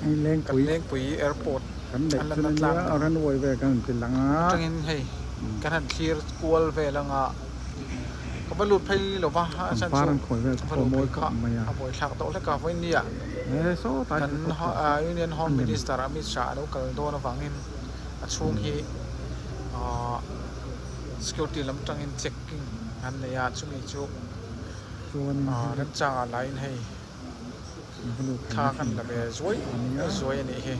Kan Lengpui Airport a lanna tlang atangin hei kan han thlir kual vel anga ka va lut phei lo va a chhan chu va luh phei kha a buaithlak deuh hlek a vawinia kan Union Home Minister Amit Shah a lo kal dawn avangin a chhung hi ahh security lam tangin checking an nei a chumi chu remchangah lain hei. Thla kan la ve zuai zuai a nih hi.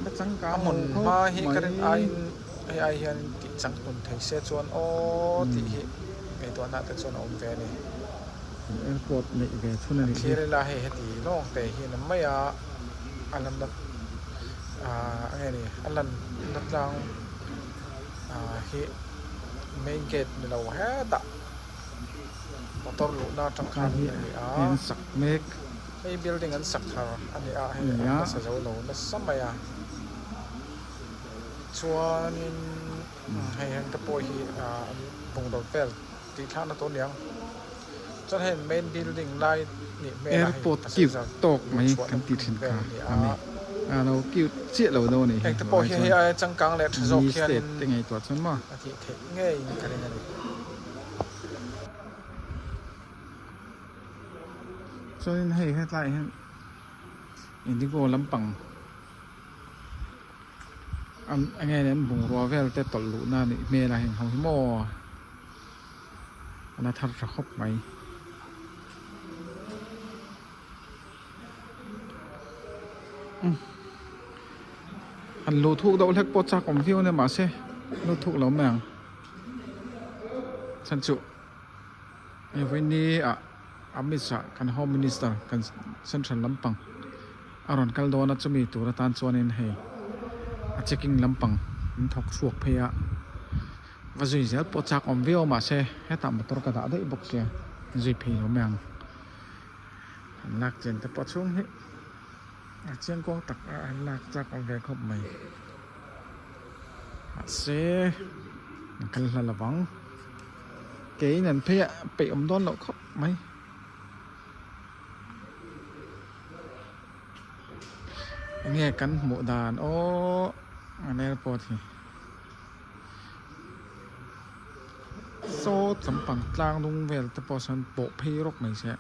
A hmun hma hi ka rin aiin hei ai hian tih chang hnun thei se chuan aw tih hi ngaihtuahna te chuan a awm ve a ni. An thlir ila hei heti lawng te hi a ni mai a, a lanna ah enge ni a lanna tlang ah hi main gate ni lo hetah. Motor luhna atang khan a ni a, hei building an sak thar a ni a, hei an la sa zo lo nasa mai a, chuanin hei heng te pawh hi an bungraw vel tih thlakna tur a ni ang, chuan hei main building lai nih hmel a hei passenger luh chhuahna hmun vel a ni a, heng te pawh hi hei aia changkang leh tha zawk hianin a tih theih ngeiin ka ring a ni. Chuanin hei hetlaiah hian indigo lampang an eng nge an bungrua vel te tawlh luhna a nih hmel a heng ho hi maw a la thar tha khawp mai. Han luh thuk deuh hlek pawh chak awm viau ania mahse lut thuk lo mai ang chhan chu hei vawiin ah Amit Shah kan home minister kan central lampang a rawn kal dawn a chumi tur atan chuanin hei a checking lampang an thawk chhuak phei a va zui zel pawh chak awm viau mahse hetah motor ka dah daih bawk sia zui phei lo mai ang. Han lak chen te pawh chhung hi a chiang kuang tak a han lak chak awm ve khawp mai mahse an kal hla lo vang keiin an phei a peih awm dawn loh khawp mai. Enge kan hmuh dan aw an airport hi. Saw lampang tlang dung vel te pawh sawn pawh phei rawk mai se.